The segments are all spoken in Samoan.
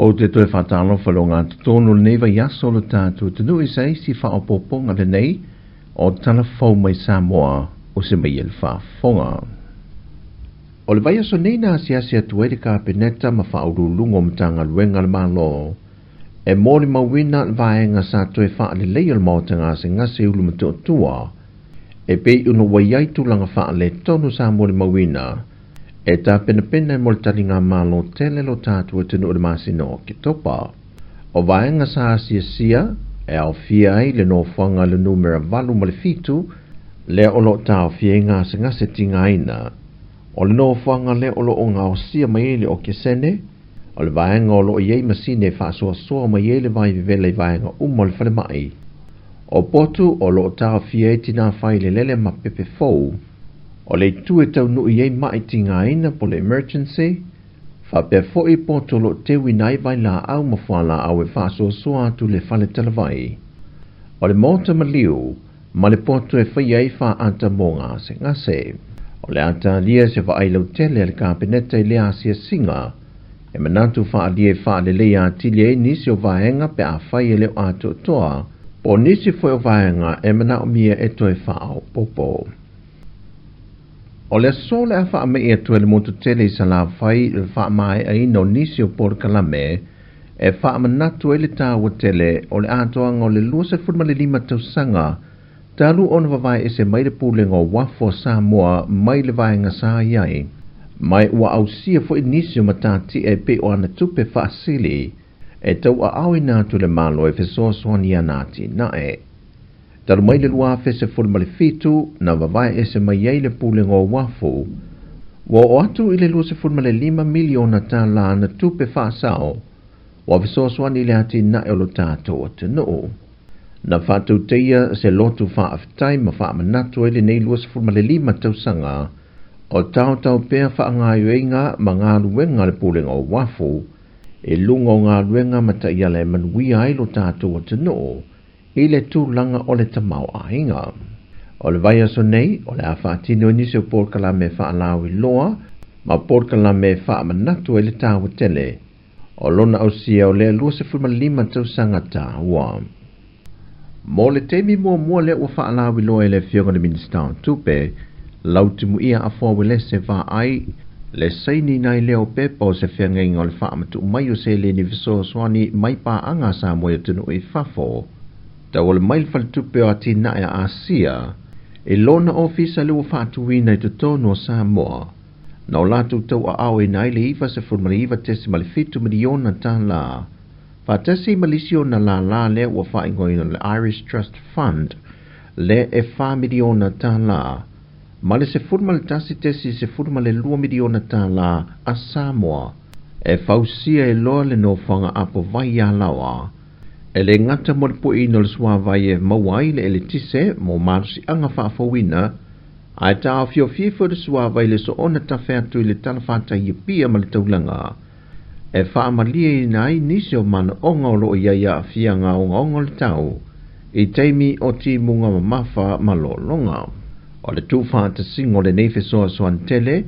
Ou te toe faatalofa i le ogatotonu o lenei vaiaso o le tatou atunuu i se isi faaopoopoga lenei o Tala Fou mai Samoa o se mai e le faafofoga. O le vaiaso nei na asiasi atu ai le Kapeneta ma faauluuluga o Matagaluega a le Malo e molimauina le vaega sa toe faaleleia o le Maota Gasegase i Ulumotootua e pei ona ua i ai tulaga faaletonu sa molimauina e tapenapena mo le taligamalo tele lo tatou atunuu i le masina o Oketopa. O vaega sa asiasia e aofia ai le nofoaga le numera 8 ma le 7 lea o lo o taofia ai gasegase tigaina. O le nofoaga lea o lo o gaosia mai ai le okesene, o le vaega o lo o i ai masini e faasoasoa mai ai le vai vevela i vaega uma o le falemai. O potu o lo o taofia ai tinā failelele ma pepe fou. O le itu e taunuu i ai mai tigaina po le emergency, faapea foi potu o lo o teuina ai vailaau ma fualaau e faasoasoa atu i le fale talavai. O le maota maliu ma le potu e faia ai faaata mo gasegase. O le a talia se vaai lautele a le Kapeneta i lea asiasiga e manatu faaalia e faaleleia atili ai nisi o vaega pe afai e le o atoatoa po o nisi foi o vaega e manaomia e toe faaopoopo. O le aso le a faama'i atu ai le motu tele i Salafai i le faamae'aina o nisi o polokalame e faamanatu ai le taua tele o le atoaga o le 25 tausaga talu ona vavae ese mai le Pulega o Uafu a Samoa mai le vaega sa i ai, ma ua ausia foi nisi o matatia e pei o ana tupe faasili e tauaaoina atu le Malo e fesoasoani i ana atinae. Talu mai le 2017 na vavae ese mai ai le Pulega o Uafu, ua oo atu i le $25 miliona tālā ana tupe faasao ua fesoasoani i le atinae o lo tatou atunuu. Na faatautaia se lotu faafetai ma faamanatu ai lenei 25 tausaga o taotao pea faagaoioiga ma galuega a le Pulega o Uafu i luga o galuega ma taiala e manuia ai lo tatou atunuu i le tulaga o le tamaoaiga. O le vaiaso nei, o le a faatino ai nisi o polokalame faalauiloa ma polokalame faamanatu ai le taua tele o lona ausia o lea 25 tausaga taua. Mo le taimi muamua lea ua faalauiloa e le Afioga i le Minisita o Tupe, Lautimuia Afoa Uelese Vaai, le sainiina ai lea o pepa o se feagaiga o le faamatuu mai o seleni fesoasoani mai paaga a Samoa i atunuu i fafo, tauala mai le Faletupe o Atinae a Asia i lona ofisa lea ua faatuina i totonu o Samoa, na o latou tauaaoina ai le $99.7 miliona tālā, faatasi ma le isi ona lālā lea ua faaigoaina o le Irish Trust Fund lea e $4 miliona tālā, ma le $11.12 miliona tālā a Samoa e fausia ai loa le nofoaga apo vai i Alaoa, e le gata mo le pueina o le suavai e maua ai le eletise mo malosiaga faafouina, ae taofiofia foi le suavai i le soona tafe atu i le talafatai i Apia ma le taulaga e faamalieina ai nisi o manaoga o lo o i ai aafiaga ogaoga o le tau i taimi o timuga mamafa ma lologa. O le tuufaatasiga o lenei fesoasoani tele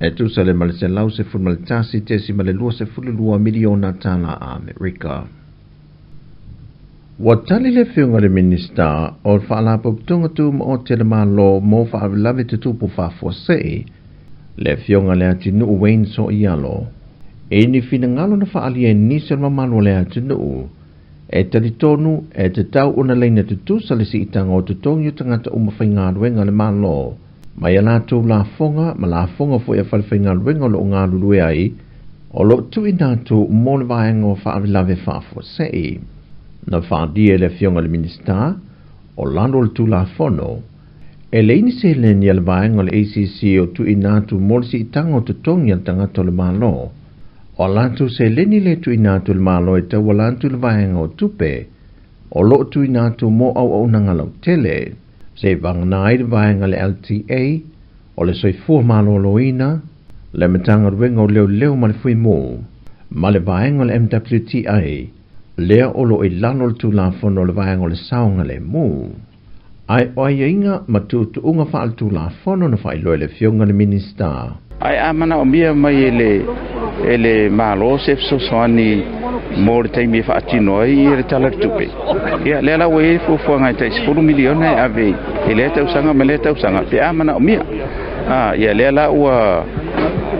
e tusa le ma le $111.22 miliona tālā Amerika. Ua tali le Afioga i le Minisita o le Faalapotopotoga Tumaoti a le Malo mo Faalavelave Tutupu Faafuasei, le Afioga i le Atinuu Wayne Soialo, i ni finagalo na faaalia e nisi o le mamalu o le atunuu e talitonu e tatau ona laina tutusa le siitaga o totogi o tagata uma faigaluega a le Malo mai a latou lafoga ma lafoga foi a falefaigaluega o lo o galulue ai o lo o tuuina atu mo le vaega o faalavelave faafuasei. Na faaalia e le Afioga i le Minisita o lalo o le Tulafono e leai ni seleni a le vaega o le ACC o tuuina atu mo le siitaga o totogi a le tagata o le Malo. O a latou seleni lea e tuuina atu e le Malo e tauala atu i le vaega o tupe o lo o tuuina atu mo auaunaga lautele, seivagana ai le vaega a le LTA, o le Soifua Maloloina, le Matagaluega o Leoleo ma le Fuimu, ma le vaega o le MWTI, lea o lo o i lalo o le Tulafono o le Vaega o le Saogalemu. Ae o aiaiga ma tuutuuga faaletulafono na faailoa e le Afioga i le Minisita, Ae a manaomia mai e le e le Malo se fesoasoani mo le taimi e faatino ai le Tala o le Tupe, ia lea la ua i ai le fuafuaga e tai $10 miliona e ave i lea tausaga ma lea tausaga pe a manaomia. A, ia lea la ua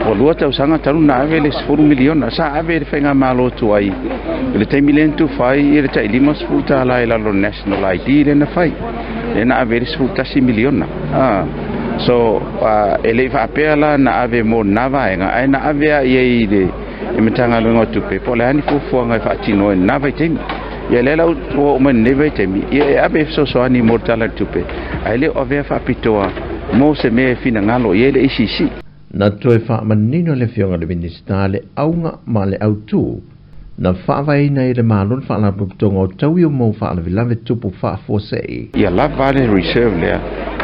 ua 2 tausaga talu ona ave le $10 miliona. Sa ave e le faigamalo tuai i le taimi lea na tufa ai le tai $50 i lalo o le National ID lea na fai, lea na ave ai le $11 miliona. A, so e le i faapea la na ave mo lena vaega, ae na ave lava i ai i le Matagaluega o Tupe po o le a ni fuafuaga e faatino ai i lena vaitaimi. Ia lea la ua oo mai i lenei vaitaimi, ia e ave e fesoasoani mo le Tala o le Tupe, ae le o avea faapitoa mo se mea e finagalo i ai le ACC. Na toe faamanino e le Afioga i le Minisita le auga ma le autu na faavaeina ai e le Malo le Faalapotopotoga o Taui o Mau Faalavelave Tupu Faafuasei. Ia lava le reserve lea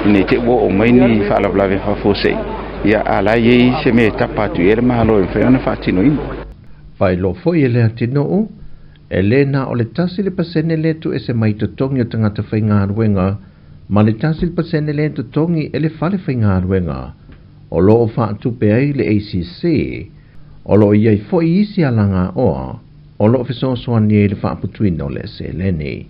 ina i te i ua oo mai ni faalavelave faafuasei, ia a la e i ai se mea e tapa atu i ai le Malo e mafai ona faatinoina. Faailoa foi e Leatinuu, e le na o le 1% lea tuuese mai i totogi o tagata faigaluega ma le 1% lea totogi e le fale faigaluega o lo o faatupe ai le ACC. O lo o i ai foi isi alagaoa o lo o fesoasoani ai i le faaputuina o le seleni.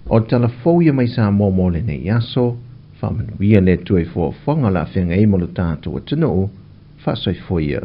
O tala fou ia mai Samoa mo lenei aso, faamanuia le Atua i fuafuaga o le a feagai ai mo lo tatou atunuu, faasoifua ia.